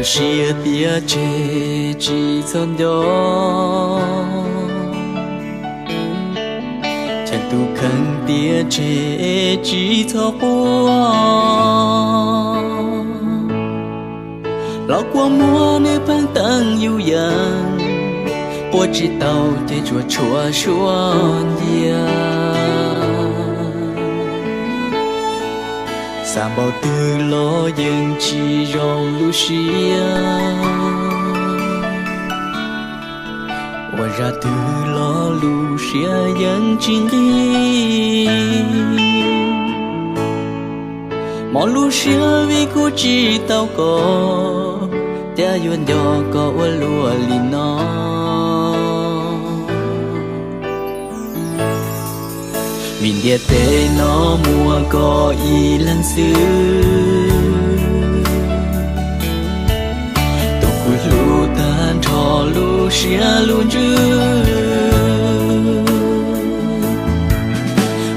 Siab tias tseg tsis txhob nco, cheem tus kheej tias tseg tsis txhob quaj. Los kua muag nws pheej teeb yus yees, quaj tsis tau ces tsuas tshuav suab ncia. Xav npaum twg los yeej tsis zoo lub siab, ua zaj twg los lub siab yeej tsis nqig. Mob lub siab vim kuv tsis tau koj, cas yuav nco koj ua luaj li no. Vim ntiaj teb no muaj koj ib leeg xwb, tus kuv hlub tag nrho lub siab lub ntsws.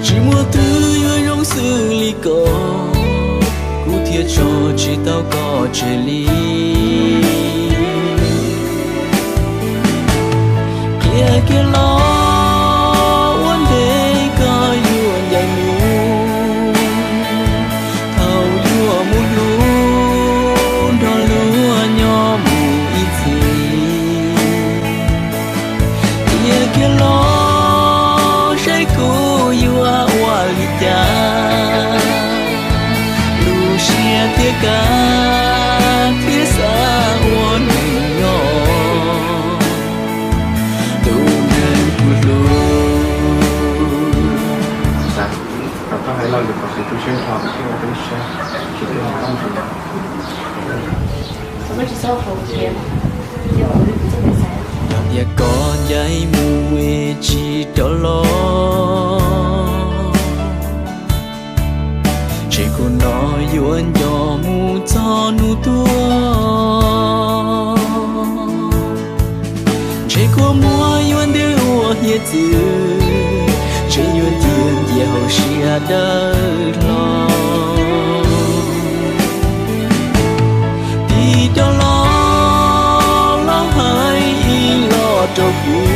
Tsis muaj twg yuav zoo xws li koj, kuv thiaj tso tsis tau koj tseg li. Qhia kiag los ua ntej koj yuav ncaim mus, thaum yuav mus hlub nrog luag nyob mus ib txhis. Qhia kiag los saib kuv yuav ua li cas, lub siab thiaj kav thiab xav ua neej nyob, tus neeg kuv hlub. Yog tias koj ncaim mus es tsis rov los, ntshe kua no yuav nco mus txog hnub tuag. Ntshe kua muag yuav ntws ua hiav txwv, ntshe yuav cia nciaj hauv siab dawb hlo. Tig coj los, los hais ib los rau kuv,